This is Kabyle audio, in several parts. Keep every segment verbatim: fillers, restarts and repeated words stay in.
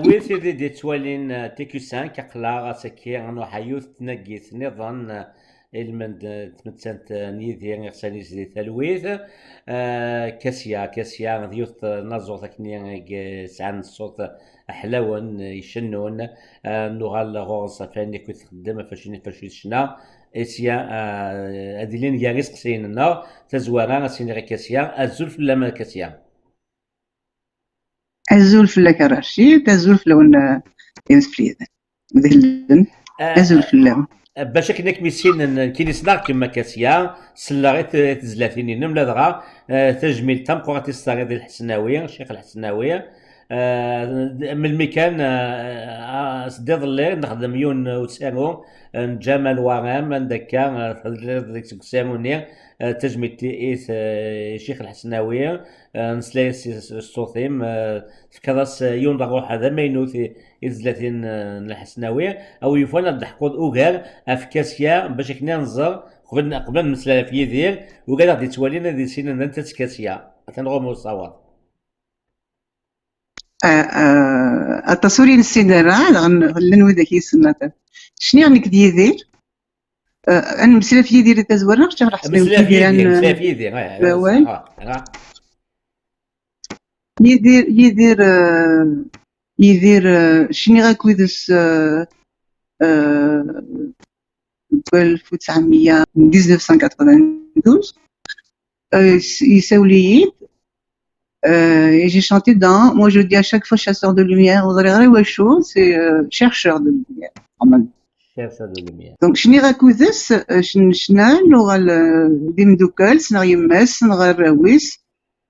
Wid i d-yettwalin, eh, T Q cinq, aql-aɣ ass-agi ad nruḥ ɣer yiwet n tnagit nniḍen, eh, ilmend, eh, tmettant, eh, n Yidir, iɣsan-is di talwit. Eh, Kasia, Kasia d yiwet n tnaẓurt akken i, i yesɛan ṣṣut ḥlawen, eh, icennun. Eh, nuɣal ɣur-s ɣef wayen akked txeddem, ɣef wacu, ɣef wacu i tecna. Isya, eh, ad ilin gar iseqsiyen-nneɣ, tazwara, ad s-iniɣ i Kasia, azul fell-am a Kasia. Azul fell-ak a Racid, azul fell-awen, eh, imsefliden. D ilden. Ah, azul fell-am. Ah, bac akken ad kem-issinen, nekkini ssneɣ-kem a Kasia, selleɣ i t-, i tezlatin-inem, ladɣa, eh, tajmilt tameqqrant i s-terriḍ i Lḥesnawi, Ccix Lḥesnawi. Eh, melmi kan, eh, ah, s-, d iḍelli nexdem yiwen usaru, eh, n Ǧamal Waram, anda akka, eh, telliḍ deg, deg usaru-nni, eh, tajmilt i, i, eh, Ccix Lḥesnawi, eh, nesla-as s, s ṣṣut-im, eh, tefkiḍ-as, eh, yiwen n ṛṛuḥ d amaynut i, i tezlatin, eh, n Lḥesnawi, a wi yufan ad d-teḥkuḍ ugar ɣef Kasia, bac akken ad nẓer, qbel, qbel ad nemmeslay ɣef Yidir, ugadeɣ d-yettwalin ad issinen d anta-tt Kasia. Atan ɣur-m usawaḍ. Ah, ah, aṭas ur inessin ara, daɣen llan widak yessnen aṭas. Cniɣ nekk d Yidir, ah, ad nemmeslay ɣef Yidir i tazwara, neɣ ččiɣ leḥsab Yidir, ah, ah, awal. Ah, ah. Yidir, Yidir, ah, Yidir, ah, cniɣ akked-s, ah, ah, deg alef u tesɛemya, dix-neuf cent quatre-vingt-douze, euh, yessawel-iyi-d, euh, et j'ai chanté dans, moi je dis à chaque fois chasseur de lumière, ur ẓriɣ ara wacu, c'est, euh, chercheur de lumière, quand même. Chercheur de lumière. Donc, cniɣ akked-s, euh, cn-, cnan, nuɣal, euh, d imeddukal, ssneɣ yemma-s, ssneɣ arraw-is,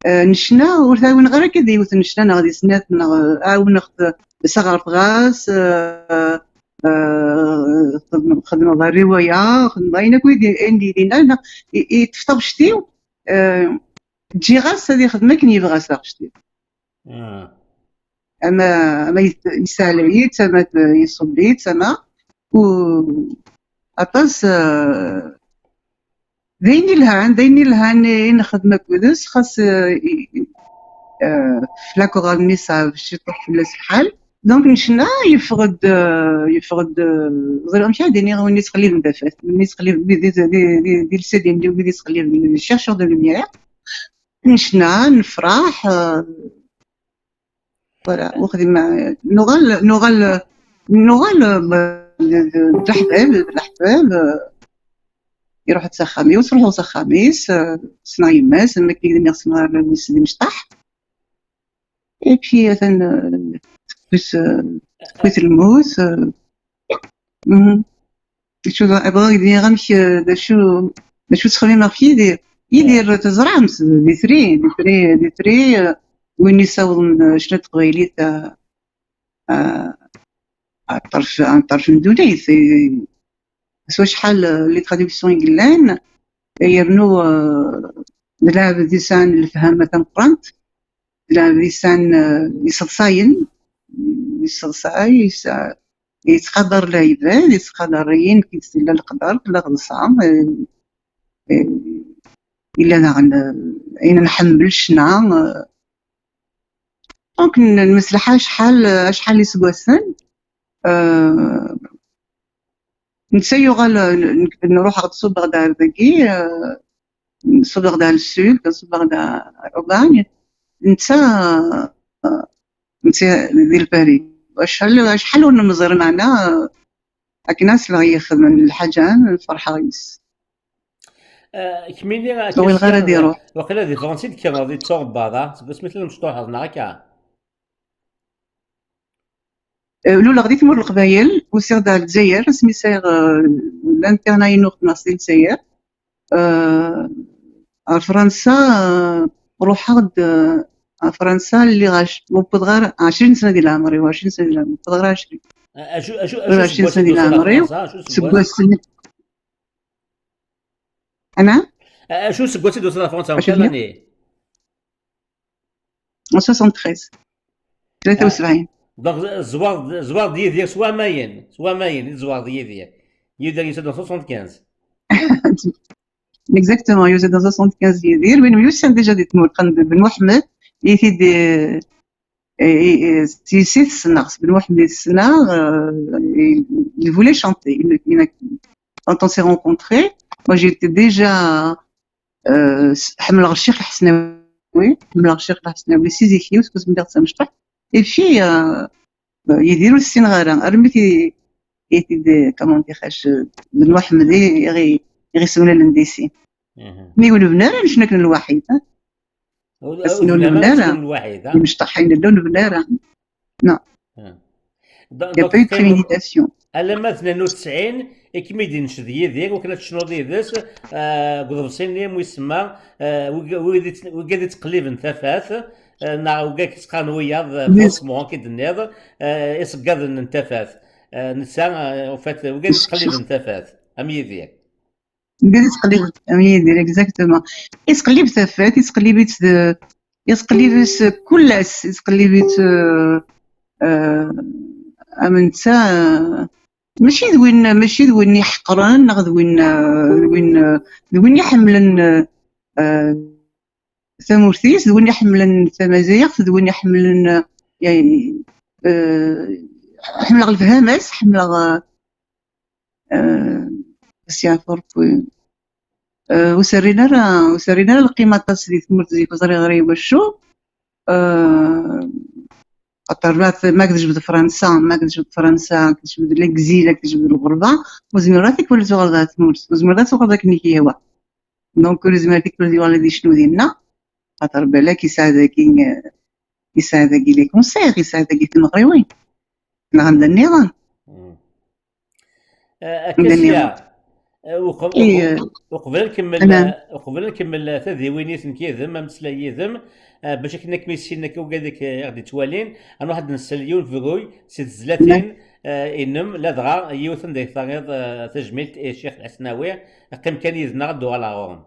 Eh, nnecna, ur t-ɛawneɣ ara akka di yiwet nnecna neɣ di snat, neɣ, eh, ɛawneɣ-t s aɣerfeɣ-as, eh, eh, xedmeɣ, xedmeɣ rriwaya, xedmeɣ ayen akk i di, ayen di dinna, neɣ i, i ṭṭef taɣect-iw, eh, ǧǧiɣ-as ad ixdem akken yebɣa s taɣect-iw. Ah. Ama, ama yet-, yesseɛlay-itt, ama t-, iṣubb-itt, ama u-, aṭas, eh, d ayen ilhan, d ayen ilhan i nexdem akked-s, xas, eh, i, i, eh, f la chorale-nni ṣɛeb ciṭuḥ fell-as lḥal. Donc, nnecna yeffeɣ-d, eh, yeffeɣ-d, eh, ẓriɣ amek ara d-iniɣ, win yettqelliben tafat, win yettqelliben di, di, di, di, di lsadi-nni, wid yettqelliben, les chercheurs de lumière. Nnecna, nefraḥ, eh, Voilà, ur xdimeɣ, nuɣal, nuɣal, nuɣal, eh, d, d, d leḥbab, d leḥbab, eh, iruḥ-d s axxam-iw, ttruḥuɣ s axxam-is, eh, ssneɣ yemma-s, am akken i k-d-nniɣ ssneɣ arraw-is d imecṭaḥ. Et puis, atan, eh, tewwet, eh, tewwet lmut, eh, mhm. D acu, bɣiɣ ad d-iniɣ amek, eh, d acu, d acu ttxemmimeɣ ɣef Yidir. Yidir, teẓram-t, d itri, d itri, d itri, eh, win yessawḍen, eh, ccna n teqbaylit, eh, eh, ɣer ṭṭerf, ɣer ṭṭerf n ddunit. Eh, s wacḥal, eh, les traductions i yellan, eh, yernu, eh, d lɛebd yesɛan lefhama tameqqrant, d lɛebd yesɛan, eh, yesseḍsayen, yesseḍsay, yesɛa, yettqadar lɛibad, yettqadar ayen i s-yella leqder, tella teḍsa, eh, eh, yella daɣen, eh, ayen nḥemmel, ccna, eh. Donc, n-, nmesleḥ acḥal, acḥal iseggasen, eh, netta yuɣal, eh, n-, nruḥ ɣer, ṣubbeɣ-d ar dagi, eh, ṣubbeɣ-d ar le sud, ṣubbeɣ-d ar Aubagne, netta, eh, netta di Lpari. Acḥal, acḥal ur nemẓir, meɛna, eh, akken ad sleɣ yexdem lḥaǧa, ferḥeɣ yes. Eh, kemmini, ur ɣileɣ ara ad iruḥ. Waqila di Fransa i d-tekkreḍ, i d-tuɣebbaḍ, ah? Seg wasmi telliḍ mecṭuḥeḍ, neɣ akka? Eh, luleɣ di tmurt n Leqbayel, usiɣ-d ar Lezzayer, asmi sɛiɣ, eh, l'internat-inu xedmeɣ-t di Lezzayer. Eh, ar Fransa, eh, ruḥeɣ-d, eh, ar Fransa, lliɣ ɛec-, ur wwiḍeɣ ara ɛecrin sna di leɛmer-iw, ɛecrin sna di leɛmer, ur wwiḍeɣ ara ɛecrin. A-, acu, acu, acu, ɛecrin sna di leɛmer-iw, seg wass-nni. Ana? A-, acu seg wass i d-tusiḍ ɣer Fransa? Acu d-nniɣ? En soixante-treize. Tlata u sebɛin. Donc, tzewreḍ, tzewreḍ d Yidir s wamayen, s wamayen i tzewreḍ d Yidir. Yidir yusa-d en soixante-quinze. Exactement, yusa-d en soixante-quinze Yidir. Win myussan déjà di tmurt, Ben Muḥemmed, i t-id, eh, Et, et, et si, si tessneɣ, s Ben Waḥmed i tessneɣ, euh, il, il voulait chanter. Il, il a, quand on s'est rencontrés, moi j'étais déjà, euh, ḥemmleɣ Ccix Lḥesnawi, ḥemmleɣ Ccix Lḥesnawi si zik-iw, seg wasmi d tamecṭuḥt. Et puis, euh, Yidir ur t-ssineɣ ara, armi t-, i t-id, comment dirais-je, Ben Waḥmed i, i ɣ-, i ɣ-issemlalen di sin. Mhm. Mi ur nebni ara, necna akken lwaḥid, ha? Ur, ur nebni ara, lwaḥid, ha? Imecṭaḥ-nni ur nebni ara. Non. Hmm. Il n'y a pas eu de préméditation. Alamma tnin u tesɛin i kem-id-inecced Yidir, wakken ad tecnuḍ yid-s, ah, deg uḍebsi-nni mu isemma, ah, wig-, wigad yettqelliben tafat, ah, neɣ wigad yettqan wiyaḍ, ah, franchement, akken i d-tenniḍ, ah, iṣeggaden n tafat. Ah, netta, ah, en fait, wigad yettqelliben tafat, am Yidir. Wigad yettqelliben, am Yidir, exactement. Yettqellib tafat, yettqellib-itt d, yettqellib-itt kul ass, yettqellib-itt, euh, euh, am netta, euh, mačči d win, mačči d win iḥeqren, neɣ d win, euh, d win, euh, d win iḥemmlen, euh, euh, tamurt-is, d win iḥemmlen tamaziɣt, d win iḥemmlen, euh, yani, euh, ḥemmleɣ lefhama-s, ḥemmleɣ, euh, euh, s yeɛfur, euh, ur s-rrin ara, ur s-rrin ara lqima aṭas di tmurt zik, ur ẓriɣ ara i wacu. Euh, xaṭer ma, ma ak-tejbed Fransa, ma ak-tejbed Fransa, ak-tejbed l'exil, ak-tejbed lɣerba, ur zmireḍ ara tikwal ad tuɣaleḍ ɣer tmurt, ur zmireḍ ara ad tuɣaleḍ akken i k-yehwa. Donc, ur zmireɣ tikwal ad yuɣal ad icnu dinna, xaṭer balak yesɛa dagi, euh, yesɛa dagi les concerts, yesɛa dagi timeɣriwin. Neɣ anda nniḍen. Mm. Ah, akka sya, ah, uqeb-, uqeb-, uqbel ad nkemmel, ah, uqbel ad nkemmel, ah, tadiwin-is nekk yid-m, ameslay yid-m, ah, bac akken ad kem-issin akka wigad i aɣ-d-ittwalin, ad nruḥ ad nsel yiwen n ubruy si tezlatin, ah, inem, ladɣa yiwet anda i terriḍ, ah, tajmilt i Ccix Lḥesnawi. Qqim kan yid-neɣ, ad d-uɣaleɣ ɣur-m.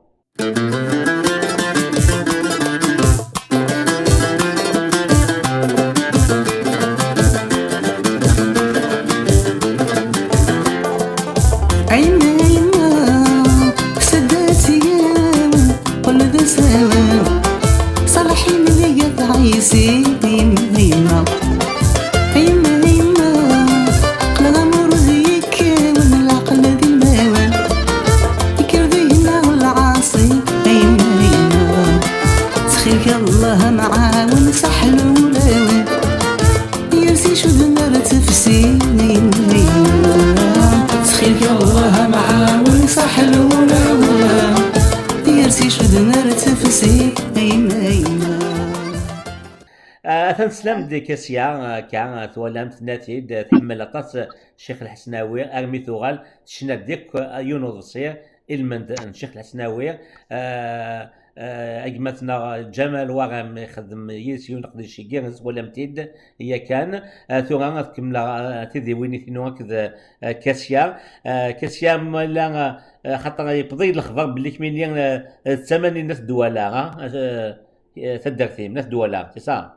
Ayma, ayma, seddet-iyi, qel d asawen. Ṣaleḥ imliget ɛisi, ayma, ayma. Ayma, ayma, qel d amur d yikkawen, leɛqel d ilmawen. Yekker deg-neɣ lɛaṣi, ayma, ayma. Ttxil-k, Allah amɛawen, saḥel ulawen. Yers icudden ar tefsi, ayma, ayma. Ttxil-k, Allah amɛawen, saḥel ulawen. Yers icudden ar tefsi, ayma, ayma. Ah, atan teslam-d i Kasya, ah, akka, ah, twalam, tenna-t-id, ah, tḥemmel aṭas, ah, Ccix Lḥesnawi, armi tuɣal tecna-d akk, ah, yiwen uḍebsi, ilmend n Ccix Lḥesnawi. Ah, ah, agmat-nneɣ Ǧamal Waram ixeddem yid-s yiwen uqdic-agi, twalam-t-id yakan. Ah, tura ad kemmleɣ, ah, tidiwinit-inu akked, ah, Kasya. Ah, Kasya, ma yella, ah, xaṭer yewweḍ-iyi-d lexbar belli kemmini, ah, d tamanin n At Dwala, ah, ah, eh, taddart-im, n At Dwala, c'est ça?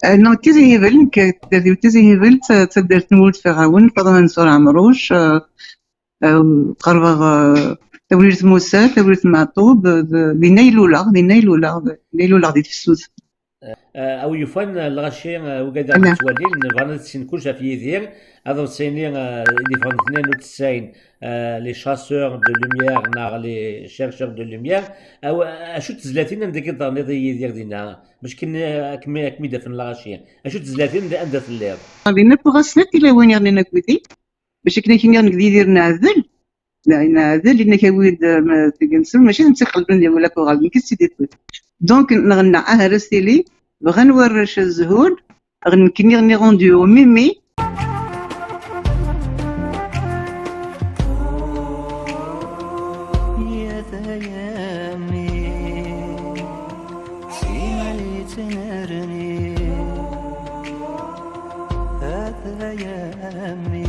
Eh, non, Tizi Hibel, nekk, taddart-iw Tizi Hibel, d ta-, d taddart n Wuled Ferɛawen, Faḍma Mensur Ɛemruc, eh, eh, qerbeɣ, eh, Tawrirt Musa, Tawrirt Meɛṭub, eh, d-, dinna i luleɣ, dinna i luleɣ, dinna i luleɣ di tefsut. Eh, a wi yufan, eh, lɣaci, eh, wigad i aɣ-d-yettwalin, bɣan ad ssinen kullec ɣef Yidir, aḍebsi-nni, eh, i d-yeffɣen tnin u tesɛin, eh, Les Chasseurs de Lumière neɣ Les Chercheurs de Lumière. Aw-, acu n tezlatin anda i d-terniḍ i Yidir dinna? Bac akken, eh, ad kem-, ad kem-id-afen lɣaci. Acu n tezlatin anda, anda telliḍ? Dinna wwiɣ-as snat tilawin yernan akked-i, bac akken ad k-iniɣ nekk d Yidir neɛdel. Neɛdel, inna-k awi-d, eh, ma tgen sul, mačči d netta i iqelben di wala kuɣal, nekk i tt-id-iwwi. Donc, nɣenna, ah, ar as tili, bɣan warrac ad zhun, ɣ-, nekkni ɣniɣ rendu au Mimi. Ya tayammi, simmal yettnerni, a tayammi,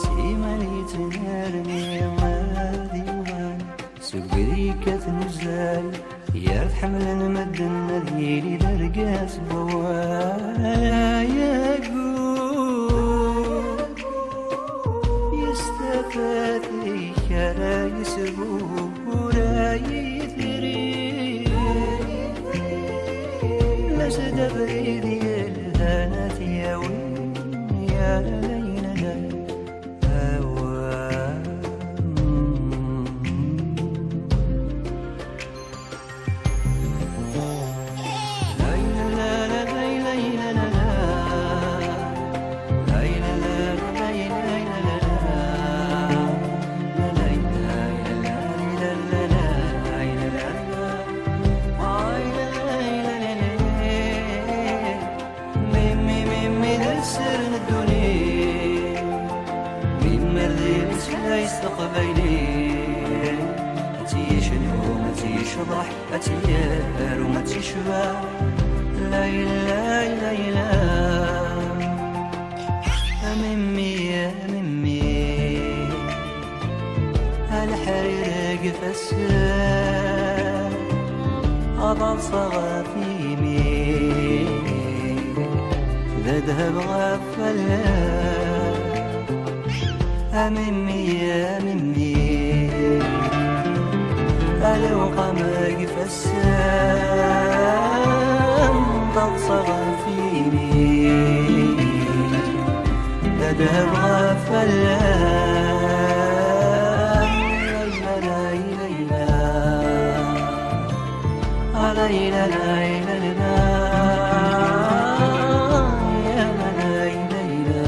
simmal yettnerni ad iwan. Seg wid yekkaten uzzal, yat ḥemmlen medden ad yili d argaz n wawal. Ay aggur, yes tafat-ik ara yesbu ur ay yetri. Abrid yelhan ad t-yawi, yal ayen d awal. Mimmi, mimmi d sser n ddunit. Mimmi d imeslay s teqbaylit. Ad tt-yecnu, ad tt-yecḍeḥ, ad tt-yaru, ad tt-yecba. Layla, layla. A mimmi, a mimmi. A leḥrir deg ifassen, ad ḍseɣ ɣef yimi, d adheb ɣef wallen. A mimmi, a mimmi, a lewqam deg ifassen, ad ḍseɣ ɣef yimi, d adheb ɣef wallen. Layla, layla, layla. Ah, layla, layla, layla. Ya, layla, layla.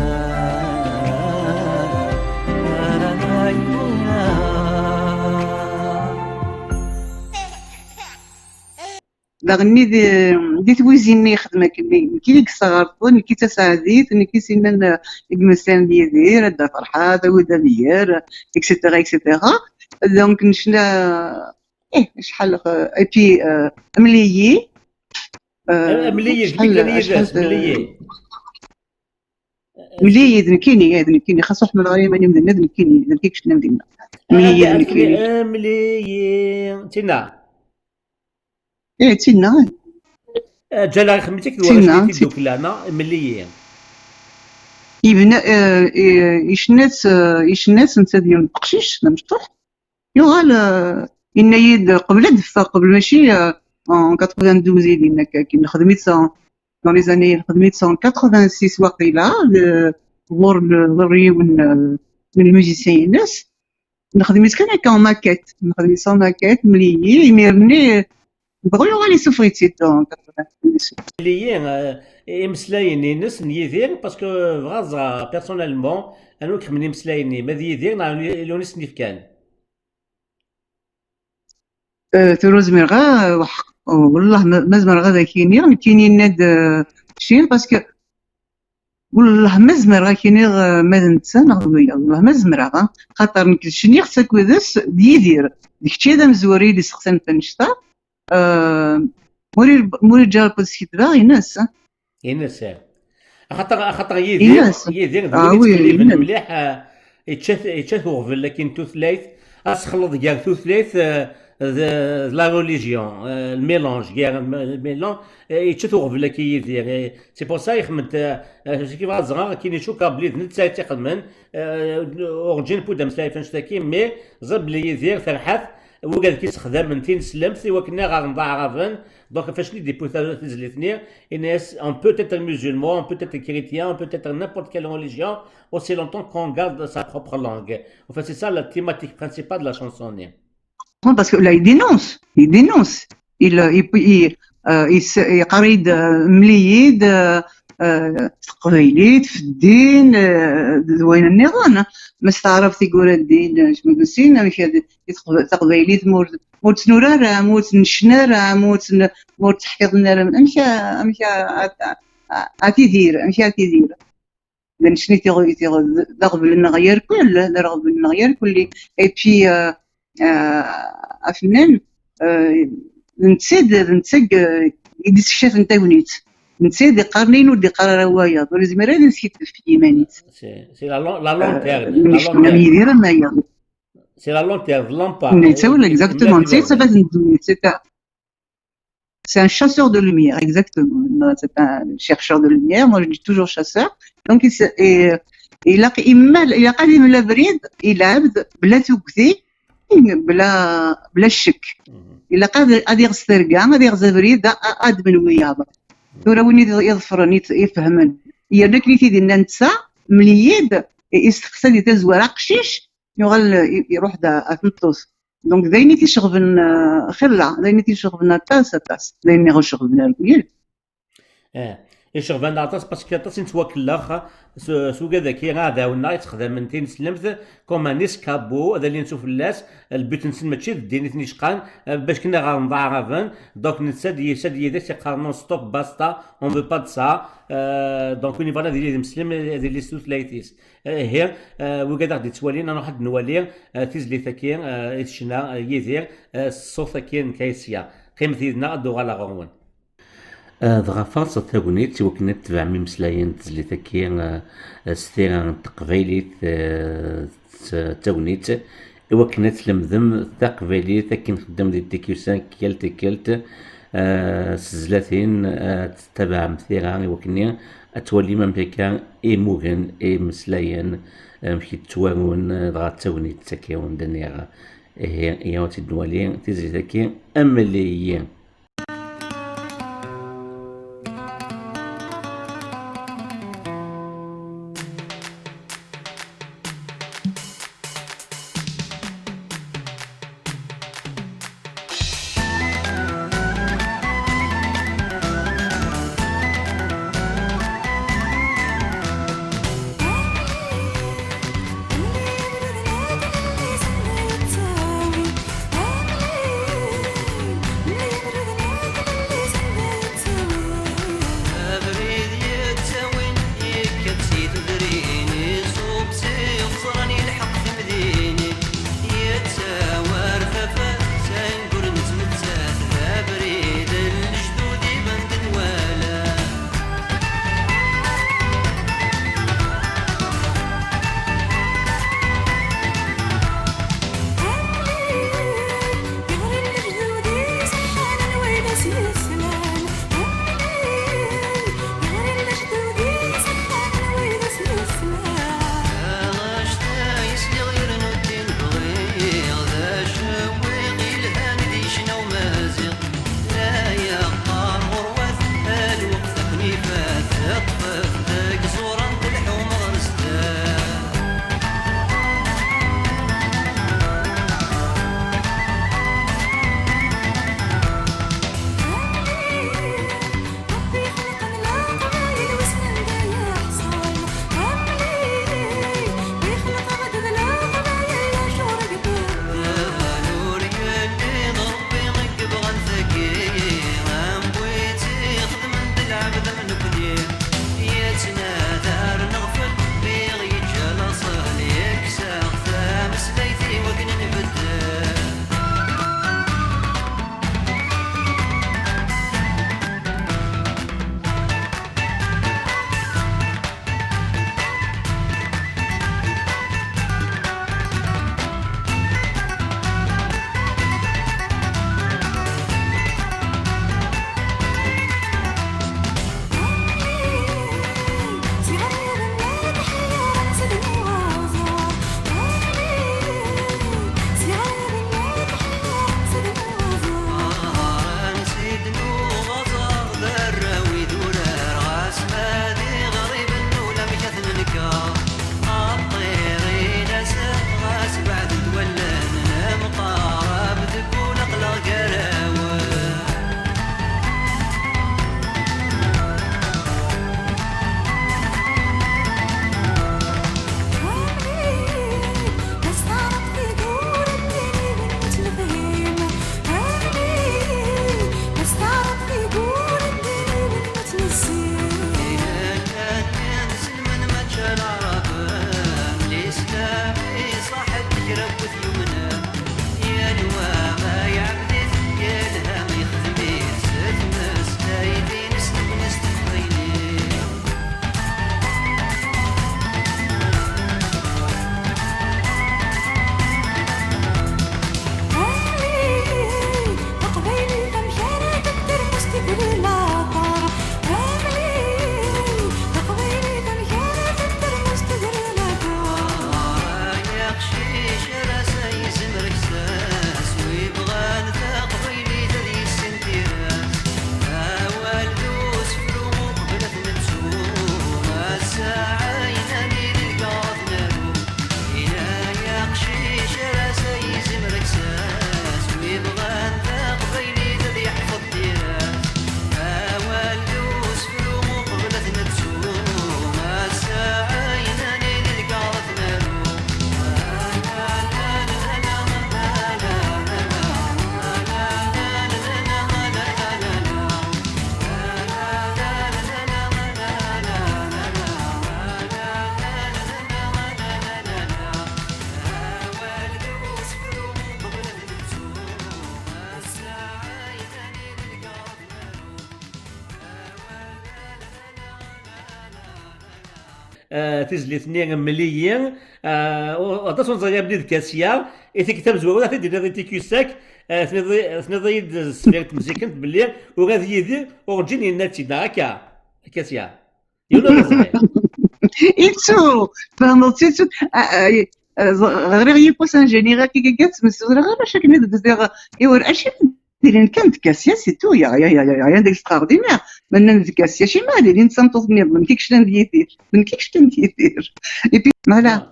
La, la, layla. Daɣen di, di twizi-nni yexdem akken, nekk i yessaɣerṭen, nekk i d taseɛdit, nekk i s-yennan, eh, i yemmeslayen d Yidir, a Dda Ferḥat, a Wid Amenyer, et cetera, et cetera. Donc, necna, eh, acḥal, eh, et puis, eh, Mel-iyi, eh, Mel-iyi, d acḥal, nekk kan acḥal yid-s, d, Mel-iyi. Mel-iyi d nekkini, eh, d nekkini, xas ur ḥemmleɣ ara iman-iw dinna, d nekkini, d nekk i yecnan dinna. Mel-iyi d nekkini. Mel-iyi, tinna. Eh, tinna. Eh, Ǧala ixemmem-itt-ak d warrac-nni tiddukla, neɣ? Mel-iyi. Yebna, eh, eh, yecna-tt, eh, yecna-tt netta d yiwen n teqcict, d amecṭuḥ. Yuɣal, eh, yenna-yi-d, qbel ad d-teffeɣ, qbel mačči, eh, en quatre-vingt-douze i d-yenna akka, akken nexdem-itt en, dans les années, nexdem-itt en quatre-vingt-six waqila, d-, ɣur, ɣur yiwen, eh, n lmuzisyen-ines. Nexdem-itt kan akka en maquette, nexdem-itt en maquette, Mel-iyi, imir-nni, dɣa yuɣal yessufeɣ-itt-id en quatre-vingt-six. Mel-iyi, eh, imeslayen-ines n Yidir, parce que bɣiɣ ad ẓreɣ personnellement anwa i ixedmen imeslayen-nni, ma d Yidir neɣ yella win i sen-ifkan? Eh, tura ur zmireɣ ara, eh, wellah ma, ma zemreɣ ad ak-iniɣ, nekkini yenna-d, eh, cin, parce que wellah ma zemreɣ ad ak-iniɣ, eh, ma d netta neɣ d wiyaḍ, wellah ma zemreɣ, ah, xaṭer nekk cniɣ-tt akked-s d Yidir, d kečč ay d amezwar i d-isteqsan ɣef annect-a, eh, ma ur, ma ur iǧǧa Rebbi ad sketbeɣ, ines, ah. Ines, eh. Axaṭer, axaṭer Yidir, ines. Yidir d win yettkelliben mliḥ, eh, yečča-t, yečča-t uɣbel akin tutlayt, ad texleḍ gar tutlayt, eh, d, d la religion, eh, le mélange, gar le mélange, eh, yečča-t uɣbel akin Yidir. Eh, c'est pour ça ixemmem-d, eh, eh, kif ad ẓreɣ, akin icukkeɣ belli d netta i tt-ixedmen, eh, ur ǧǧin pud ameslay ɣef annect-agi, mais ẓer belli Yidir, Ferḥat, wigad i yessexdamen tineslemt i wakken ad ɣren d aɛraben, donc ɣef wacu i d-yewwi ta-, tizlit-nni, yenna-yas, on peut être musulman, on peut être chrétien, on peut être n'importe quelle religion, aussi longtemps qu'on garde sa propre langue. Enfin, c'est ça la thématique principale de la chanson-nni. Non, parce que là, il dénonce, il dénonce. Il, euh, il, il, euh, il se- yeqqar-iyi-d, euh, Mel-iyi-d, euh, euh, s teqbaylit, f ddin, euh, d wayen nniḍen. Ma s taɛrabt i yura ddin, euh, cmu d sin, amek ad, i teqb- taqbaylit, ma ur, ma ur tt-nura ara, ma ur tt-necna ara, ma ur tt-n- ma ur tt-ḥfiḍen ara, amek a, amek a, a, a, a tidir, amek a tidir. D annect-nni tiɣ- tiɣ- d aɣbel-nneɣ yarkul, d aɣbel-nneɣ yarkul. Et puis, euh, euh, afennan, euh, d netta d, d netta i d-isekcafen tagnit. D netta i d-iqqaren ayen ur d-iqqar ara wayeḍ. Ur yezmir ara ad yeskiddeb ɣef yiman-is. C'est, c'est la lon-, la lanterne, euh, la lanterne. Am Yidir am wayeḍ. C'est la lanterne, lampe. Netta, exactement. Netta d tafat n ddunit, c'est un, c'est un chasseur de lumière, exactement. C'est un chercheur de lumière. Moi, je dis toujours chasseur. Donc, il se- et, et ilaq, immal, ilaq ad imel abrid i lɛebd bla tugdi, bla, bla ccek. Ilaq ad, ad iɣes targa, ad iɣes abrid, a- a- ad d-men wiyaḍ. Tura win i iḍefren, i ifehmen, yerna akken i t-id-inna netta, mel-iyi-d, isteqsa di tazwara aqcic, yuɣal i- iruḥ-d ar tmeṭṭut. Donc d ayen i t-iceɣben, eh, xilla, d ayen i t-iceɣben aṭas, aṭas, d ayen i ɣ-iceɣben ar wiyal. Eh, iceɣben aṭas parce que aṭas i nettwakellex s s ugad-agi aɛdaw-nneɣ, yettxdamen tineslemt comme un escabeau, ad alin su fell-as, lbut-nsen mačči d ddin i ten-icqan, eh, bac kan ad ɣren d aɛraben. Donc netta d yis ad yid-s yeqqar non stop, basta, on veut pas de ça. Eh, donc win ibɣan ad yili d imeslem, ad yili s tutlayt-is. Ihi, eh, wigad aɣ-d-ittwalin, ad nruḥ ad nwali, eh, tizlit-agi, eh, i tecna, eh, Yidir, eh, s ṣṣut-agi n Kayesya. Qqimet yid-neɣ, ad d-uɣaleɣ ɣur-wen. Eh, dɣa faṛset tagnit i wakken ad tebɛem imeslayen n tezlit-agi, eh, s tira n teqbaylit, eh, s tagnit, i wakken ad tlemdem taqbaylit akken nxeddem di tikyusa kal tikkelt, eh, s tezlatin, eh, ad tettabaɛem tira i wakken ad twalim amek akka i mmugen imeslayen, amek i ttwarun, eh, dɣa d tagnit-agi i wen-d-nniɣ. Ihi, iyyaw ad tt-id-nwali tizlit-agi amel-iyi. eh, tizlit-nni Mel-iyi, eh, u-, aṭas ur neẓri abrid d Kasya, i tikkelt tamezwarut, ad t-id-tiniḍ i Tikussak, eh, tniḍ-, tniḍ-iyi-d s tefyirt tmezzikkent belli ula d Yidir urǧin yenna-tt-id, neɣ akka, a Kasya? Yiwen ur yeẓri. Ittu, tfehmeḍ-tt, ittu. Ah, ah, ah, ẓ-, ɣriɣ yiwwas ingénieur akka, akka, akka, ur ẓriɣ ara acu akken i d-, d-, d-, i ur-, acu i d-ilin kan d Kasya, c'est tout, y a, y a, y a, y a rien d'extraordinaire. Ma nnan d Kasya, acimi ad ilin d tameṭṭut nniḍen, d nekk i yecnan d Yidir, d nekk i yecnan d Yidir. Et puis, voilà. Ah.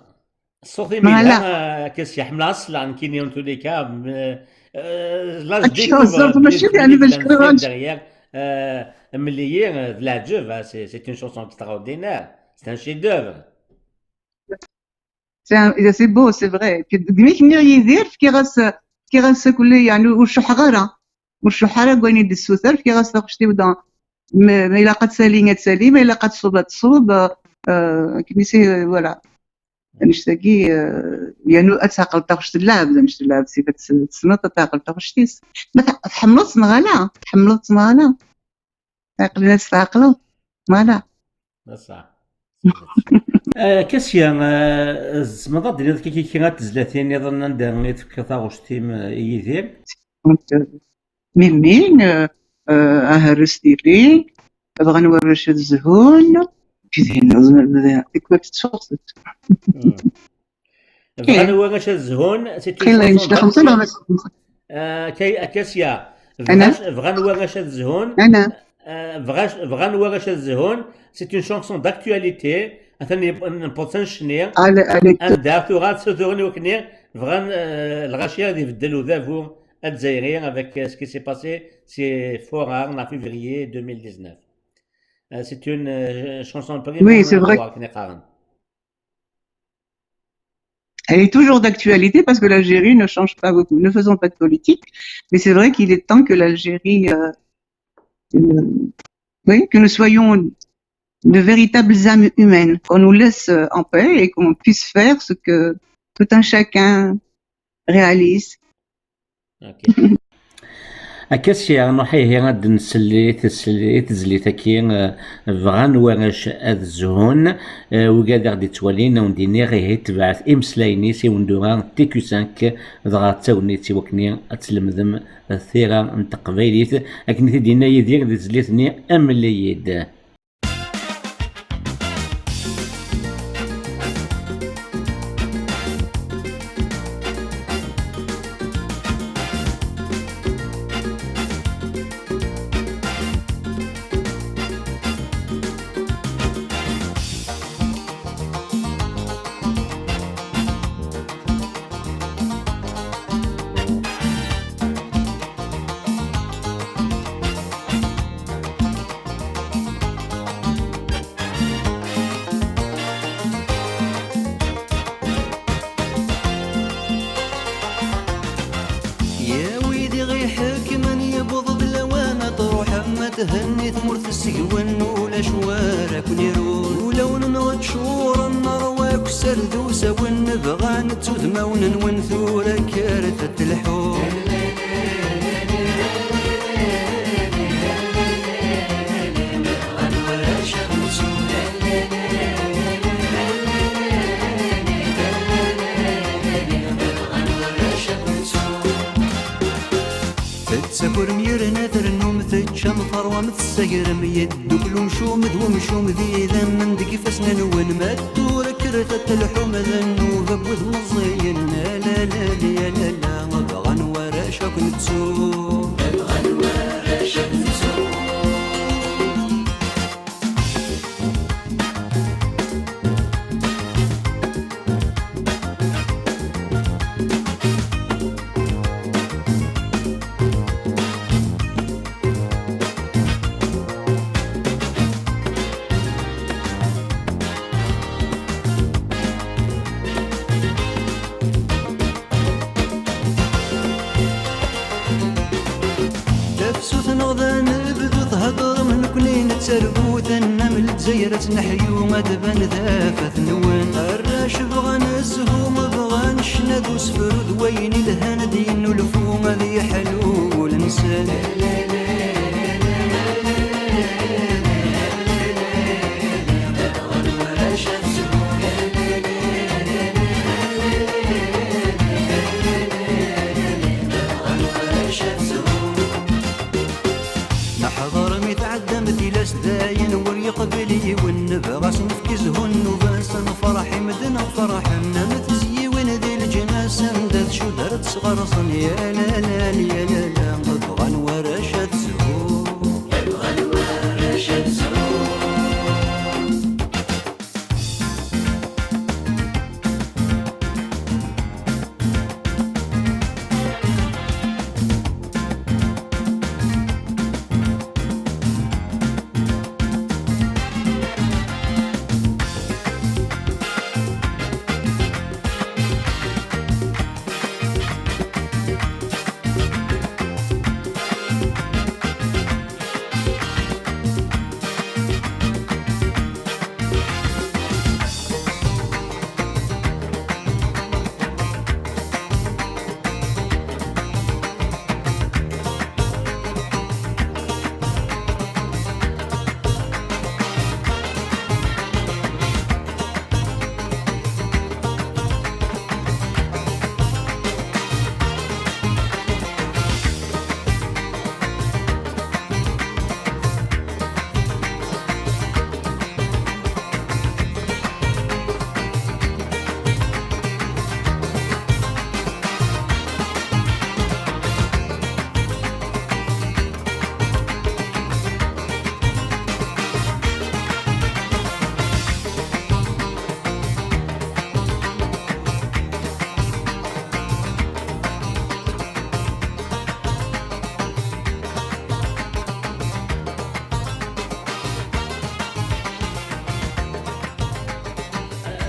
Ṣṣut-im yelha, ah, Kasya, ḥemmleɣ ad sleɣ nekkini, en tous les cas, mais, euh, là, je découvre, euh, mačči d acu i d-, d acu i d-, derrière, euh, Mel-iyi, euh, d leɛǧeb, ah, c'est, c'est une chanson extraordinaire, c'est un chef-d'œuvre. C'est un, c'est beau, c'est vrai. Puis, deg mi k-nniɣ Yidir, fkiɣ-as, fkiɣ-as akk-, yeɛni, ur cuḥḥeɣ ara. Ur cuḥḥeɣ ara deg wayen i d-tessuter, fkiɣ-as taɣect-iw da. Ma, ma ilaq ad tali, ad tali, ma ilaq ad tṣub, ad tṣub. Euh, akken i si, voilà. Annect-agi, euh, yeɛni ad tɛeqleḍ taɣect n lɛebd, annect n lɛebd, sif ad tes-, tessneḍ ad tɛeqleḍ taɣect-is. Ma tḥ-, tḥemmleḍ-tt neɣ ala? Tḥemmleḍ-tt neɣ ala? Aql-in ad tt-tɛeqleḍ. Voilà. D ṣṣeḥ. Ah, Kasya, ah, tzemreḍ ad d-tiniḍ kiki kra n tezlatin niḍen anda i tefkiḍ taɣect-im, ah, i Yidir? Donc, euh, Mimi, euh, euh, Aharus diri, bɣan warrac ad zhun, puis din, tikwal tettuɣ. Hmm. Bɣan warrac ad zhun, c'est une chanson d'actualité. Euh, Kay-, Akasya. Bɣan, bɣan warrac ad zhun. Euh, bɣan, bɣan warrac ad zhun, c'est une chanson d'actualité. Atan newweḍ s annect-nni. Anda tura tsuturen i wakken bɣan, euh, lɣaci ad ibeddel udabu azzayri avec, euh, ce qui s'est passé si foraṛ en février deux mille dix-neuf. Euh, c'est une, euh, chanson, oui, c'est vrai, akken i qqaren. Elle est toujours d'actualité parce que l'Algérie ne change pas beaucoup. Ne faisons pas de politique, mais c'est vrai qu'il est temps que l'Algérie, euh, euh, oui, que nous soyons de véritables âmes humaines, qu'on nous laisse, euh, en paix et qu'on puisse faire ce que tout un chacun réalise. Ok. Akka s-yernuḥ ihi ad nsel i tesl-, i tezlit-agi, eh, bɣan warrac ad zhun, eh, wigad i ɣ-d-ittwalin, ad wen-d-iniɣ ihi tebɛet imeslayen-is i wen-d-ura T Q cinq, dɣa d tagnit i wakken ad tlemdem tira n teqbaylit, akken i t-id-yenna Yidir di tezlit-nni Amel-iyi-d. Ya wid i ɣ-iḥekmen, yewweḍ-d lawan ad truḥem, ad thenni tmurt tessegrawen, ulac wara ken-irun. Ulawen-nneɣ ččuren, ṛṛwa akessar d usawen, bɣan ttudmawen-nwen, tura kkret ad telḥum. Tettakurem yerna trennum, teččam teṛwam, tessagrem, yeddukel umcum d wemcum d idammen deg ifassen-nwen. Ma tura kkret ad telḥum, d nnuba n wid meẓẓiyen. La, la, la, la, la, la, bɣan warrac ad ken-ttun. Bɣan warrac ad ken-ttun. Tafsut neɣ d anebdu theddrem, nekni nettargu, tennam Lezzayer ad tneḥyu, ad tban tafat-nwen. Arrac bɣan zzhu, bɣan ccna d usefru, d wayen ilhan ad yennulfu, ad yeḥlu wul-nsen. Tilas dayen ur yeqbil yiwen, nebɣa s nefk zhu nnuba-nsen, ferḥ i medden ferḥen, am tezyiwin di leǧnas, anda tcudder ad sɣersen, ya lala, ya lala, bɣan warrac ad zhun.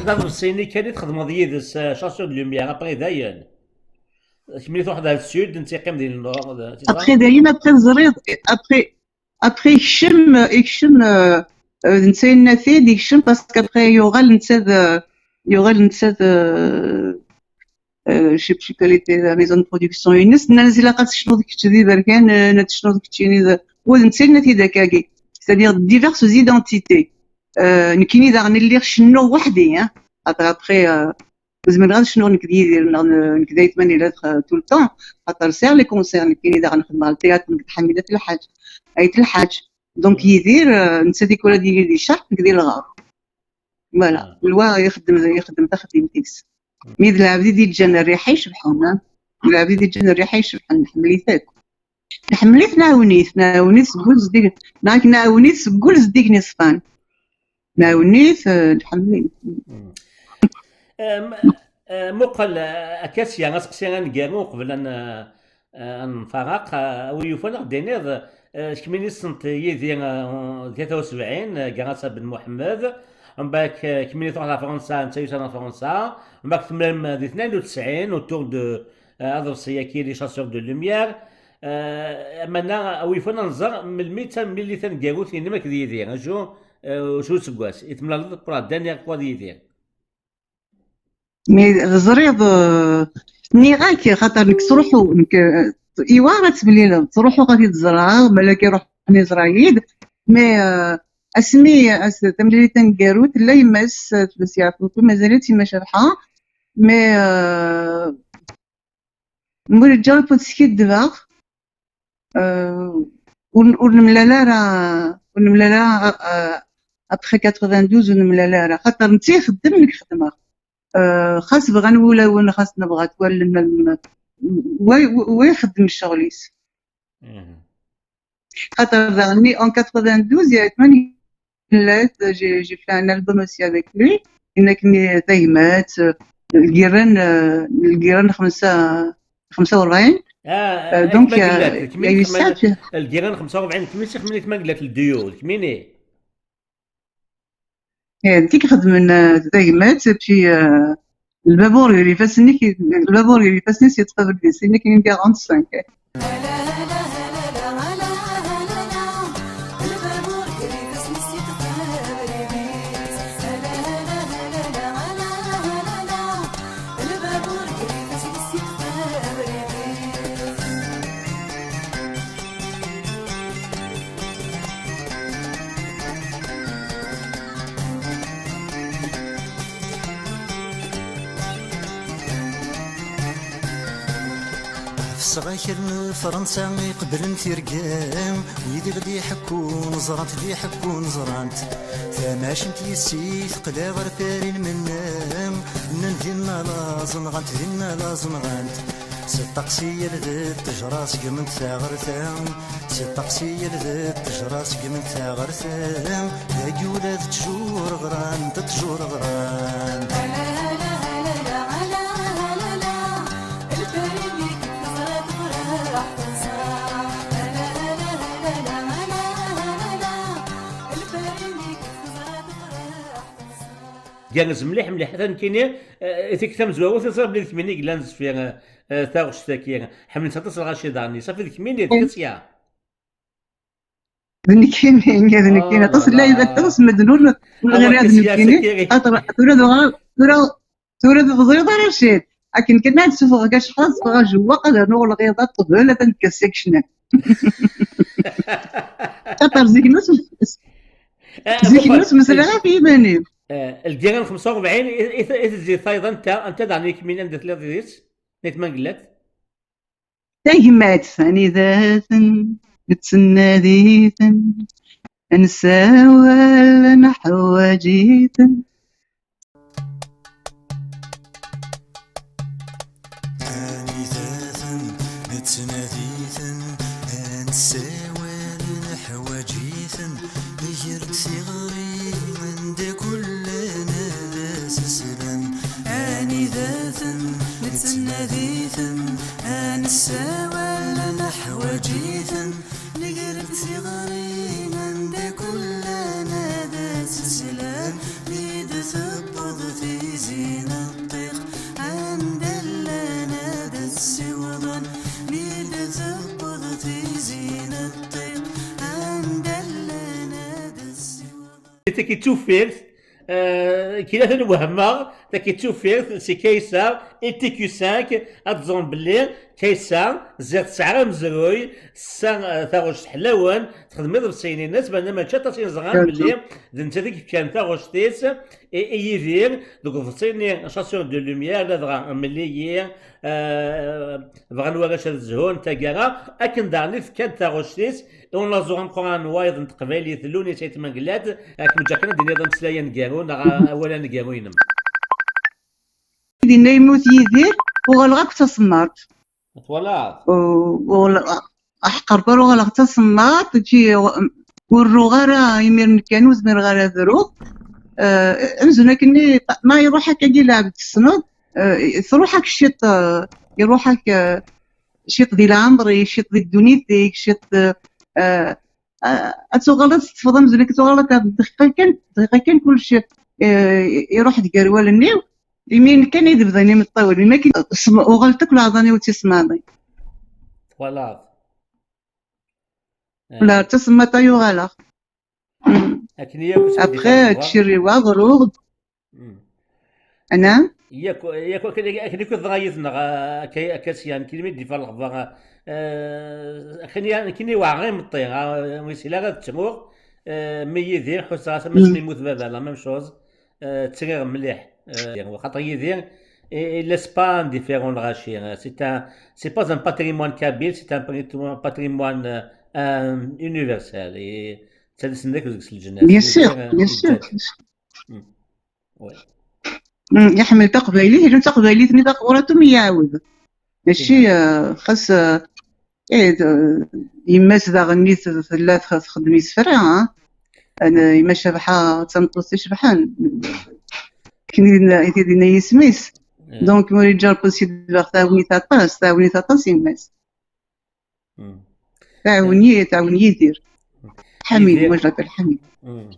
D aḍebsi-nni kan i txedmeḍ yid-s, euh, Chasseurs de Lumière, après dayen. Kemmini truḥeḍ ar sud, netta yeqqim di nord, c'est ça? Après dayen, après teẓriḍ, après, après ikcem, ikcem, euh, euh, netta yenna-t-id, ikcem, parce qu'après yuɣal netta d, yuɣal netta d, euh, euh, je sais plus quelle était la maison de production-ines, nnan-as ilaq ad tecnuḍ kečč d iberkan, euh, ad tecnuḍ keččini d, wa d netta yenna-t-id akkagi. C'est-à-dire diverses identités. Euh, nekkini daɣen lliɣ cennuɣ weḥd-i, hein. Après, après, euh, ur zmireɣ ad cnuɣ nekk d Yidir, neɣ n-, nekk d Ayt Manila, euh, tout le temps. Xaṭer sɛiɣ les concerts, nekkini daɣen xedmeɣ le théâtre nekk d Ḥamidat Lḥaǧ, Ayt Lḥaǧ. Donc Yidir, euh, netta tikwal ad yili di ccerq, nekk di lɣerb. Voilà. Ah. Lwa ixeddem, ixeddem taxeddimt-is. Mm. Mi d lɛebd i d-yeǧǧan rriḥa icebḥen, hein. Lɛebd i d-yeǧǧan rriḥa icebḥen, nḥemmel-it akk. Nḥemmel-it, nɛawen-it, nɛawen-it seg ul zeddig, neɣ nɛawen-it seg ul zeddigen iṣfan. Nɛawen-it, eh, nḥemmel-it. Mm. Em, eh, muqel, eh, akka sya, aseqsi aneggaru uqbel ad n-, eh, ad nfaraq, eh, a wi yufan ad ɣ-d-tiniḍ, eh, kemmini tessneḍ yid-i, eh, di tlata u sebɛin, eh, Garasa Ben Muḥemmed, mbeɛd, eh, kemmini truḥ ɣer Fransa, netta yusa ɣer Fransa, mbeɛd temlam di tnayen u tesɛin, autour de, eh, aḍebsi-agi, Les Chasseurs de Lumière. Eh, amanna, a wi yufan ad nẓer melmi d tamlilit taneggarut-inem akked Yidir, acu, eh, acu useggas i temlaleḍ pour la dernière fois d Yidir? Mi teẓriḍ, eh, nniɣ-ak, xaṭer nekk ttruḥu, nekk, eh, iwar ad temlileḍ, ttruḥuɣ ad t-id-ẓreɣ, balak iruḥ iẓra-yi-d, mais, eh, asmi, as-, tamlilit taneggarut, tella yemma-s, eh, tella s yeɛfu, mazal-itt yemma Cabḥa, mais, eh, Muriǧǧa ur skiddbeɣ, euh, ur, ur nemlal ara, ur nemlal ara, euh, après quatre-vingt-douze ur nemlal ara, xaṭer netta ixeddem, nekk xedmeɣ. Euh, xas bɣan wulawen, xas nebɣa-t wallen, wa, wa ixeddem ccɣel-is. Mhm. Xaṭer daɣenni, en quatre-vingt-douze, il y a une anecdote, j'ai, j'ai fait un album aussi avec lui. Yenna-k-nni tagmat, lgiran, lgiran xemsa, xemsa u rebɛin. Ah, euh, donc, il y a, il y a eu ça, puis lgiran xemsa u rebɛin, kemmini xemsa u rebɛin, le duo, kemmini. Eh, d tik xedmen, eh, d tagmat, et puis, eh, lbabuṛ gar ifassen-ik, lbabuṛ gar ifassen-is yeṭṭef abrid, c'est une quarante-cinq. Sɣakren Fransa iqeblen tirga, wid i ɣ-d-iḥekkun ẓrant d iḥekkun ẓrant. Tamacint yis-i teqla ɣer Paris menna, nnan dinna laẓ nɣant, dinna laẓ nɣant. Si ṭṭaqsi yal d ttejra segment taɣerta, si ṭṭaqsi yal d ttejra segment taɣerta, dagi ula d ttjur ɣrant, ttjur ɣrant. Gerrez mliḥ mliḥ. Atan nekkini, eh, i tikkelt tamezwarut i ẓriɣ belli d kemmini i yellan deffir, eh, eh, taɣect-agi. Ḥemmlen-tt aṭas lɣaci daɣen. Safi d kemmini, d Katia. D nekkini, d nekkini. Ah, aṭas n lɛibad, aṭas n medden ur, ur nɣir ad nekkini. Tura, tura d uɣal, tura, tura d tebḍiḍ ara Racid. Akken kan ad sufɣeɣ acḥal, sufɣeɣ ajewwaq, ad rnuɣ lɣiḍa, ṭṭbel, atan deg ass-a kecmen. Xaṭer zik nus, zik nus mesleɣ ɣef yiman-iw. Eh, lgirra n xemsa u rebɛin i, i, i tezzi tayeḍ anta, anta daɣen i kemmini anda telliḍ deg-s? Nitmangellat? Tagmat, anida-ten, nettnadi-ten, nessawal, neḥwaǧ-iten. Anida-ten, nettnadi-ten, nessawal, neḥwaǧ-iten, ger-d tiɣri, anda kullan ad as-slen. Anida-ten, nettnadi-ten, nessawal, neḥwaǧ-iten, ger-d tiɣri, anda kullan ad as-slen. Mi d-tewweḍ tizi n ṭṭiq, anda llan ad ssiwḍen. Mi d-tewweḍ tizi n ṭṭiq, anda llan ad ssiwḍen. Tagi d tuffirt, eh, kra wehmeɣ, tagi d tuffirt, si Kaysa, L T Q cinq, ad ẓren belli Kaysa, ziɣ tesɛa amezruy, tessa, eh, taɣect ḥlawen, texdem iḍebsiyen-ines, meɛna mačči aṭas i neẓran belli d nettat i yefkan taɣect-is i, i Yidir, deg uḍebsi-nni Chanson de Lumière, ladɣa Mel-iyi, eh, bɣan warrac ad zhun taggara, akken daɣen i tefka-d taɣect-is i unaẓur ameqqran n wayeḍ n teqbaylit, Luni Sayt Mangellat. Ad kem-ǧǧeɣ kan ad d-tiniḍ ameslay aneggaru neɣ awal aneggaru-inem. Dinna yemmut Yidir, uɣaleɣ akk d tasemmaḍt. Twalaḍ? U-, uɣaleɣ, aḥeqq Rebbi uɣaleɣ d tasemmaḍt, ǧi, ur ruɣ ara imiren kan, ur zmireɣ ara ad ruɣ. Eh, amzun akkenni, ma iruḥ akkagi lɛebd tessneḍ, eh, truḥ-ak ciṭ, eh, iruḥ-ak, eh, ciṭ di leɛmer-ik, ciṭ di ddunit-ik, ciṭ, eh, eh, ad tuɣaleḍ teṭṭfeḍ amzun akka tuɣaleḍ ad dqiqa kan, dqiqa kan kullec, eh, iruḥ-d gar wallen-iw, imi kan i d-bdan imeṭṭawen, imi akken sm-, uɣalent akk leɛḍan-iw d tisemmaḍin. Twalaḍ? Eh. La, d tasemmaḍt ay uɣaleɣ. Mm. Akken yakk. Après, ttcirriweɣ, ruɣ-d. Mm. Ana? Yak, yak, akken, akken yakk dɣa yid-neɣ, a, a Ka-, a Kasya, nekkini mi d-yeffeɣ lexbar, eh, akken ya-, nekkini weɛɣ imeṭṭi, a, ur yeshil ara ad ttruɣ, eh, mi Yidir, ḥusseɣ-as am asmi yemmut baba, la même chose, eh, ttriɣ mliḥ, eh, xaṭer Yidir, il, il laisse pas indifférent lɣaci, eh, c'est un, c'est pas un patrimoine kabyle, c'est un patri-, patrimoine, euh, euh, universel, et ttadisen deg, deg lǧennet. Bien sûr, bien sûr. Mm. Mm, iḥemmel taqbaylit, iḥemmel taqbaylit-nni taqburat umi iɛawed. Mačči, eh, xas, eh, eh, d-, yemma-s daɣen-nni t-, tella tx-, txeddem isefra, ah. Ana, yemma Cabḥa d tameṭṭut icebḥen. Akken i d-, i t-id-yenna yisem-is. Donc, Muriǧa Rebbi ad s-id-baɣ taɛawnit aṭas, taɛawnit aṭas yemma-s. Mm. Tɛawen-, tɛawen Yidir. Ḥamid, moi je l'appelle Ḥamid. Mm.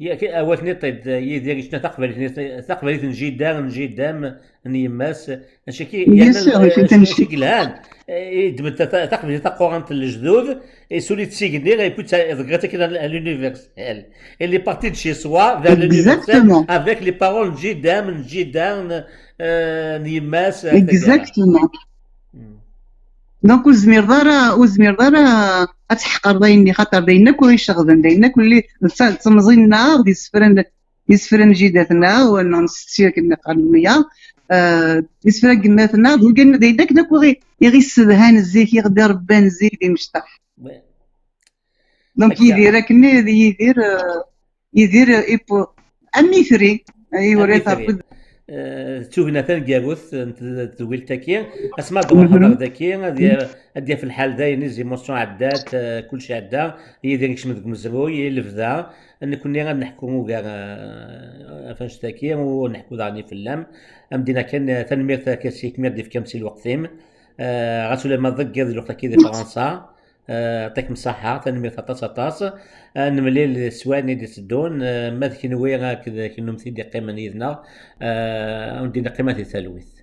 Yak, awal-nni ṭṭid, Yidir yecna taqbaylit, taqbaylit n jida, n jida-m, n yemma-s. Acu ki, bien sûr, acu ki yelhan, eh, yeddem-d ta-, ta-, taqbaylit taqurant n lejdud, et suli d tigenni, et puis ça, dɣa akken à l'universel. Il est parti de chez soi vers l'universel avec les paroles n jida-m, n jida, n, eh, n yemma-s. Exactement. Donc, ur zmireḍ ara, ur zmireḍ ara ad tḥeqreḍ ayen-nni, xaṭer d ayen akk ur iceɣben, d ayen akk lli d ta-, d temẓi-nneɣ, d isefra n, d isefra n jida-tneɣ, wala n setti akken qqaren wiyaḍ, eh, isefra n yemma-tneɣ, d wigad, d ayen akken akk i ɣ-, i ɣ-issedhan zik, i ɣ-d-irebban zik d imecṭaḥ. Donc, Yidir akken, Yidir, eh, Yidir, eh, ipu-, am itri, eh, i wara terfed. Eh, d tugna taneggarut n t-, tedwilt-agi. Asma d-ruḥeḍ ɣer daki, ad ya-, ad yaf lḥal dayen, les émotions ɛeddat, eh, kullec ɛedda, Yidir yekcem deg umezruy, i lebda. Nekkni ad neḥku ugar, eh, ɣef annect-agi, u neḥku daɣen i fell-am. Am dina kan, eh, tanemmirt a Kasi, kem i ɣ-d-ifkan si lweqt-im. Eh, ɣas ulamma tḍeggiḍ lweqt-agi di Fransa, eh, ṭikem ṣaḥḥa, tanemmirt aṭas, aṭas. Ad nemlil swayen i d-iteddun, eh, ma d kenwi akked kennemti d-iqqimen yid-neɣ, eh, ad wen-d-neqqimat di talwit.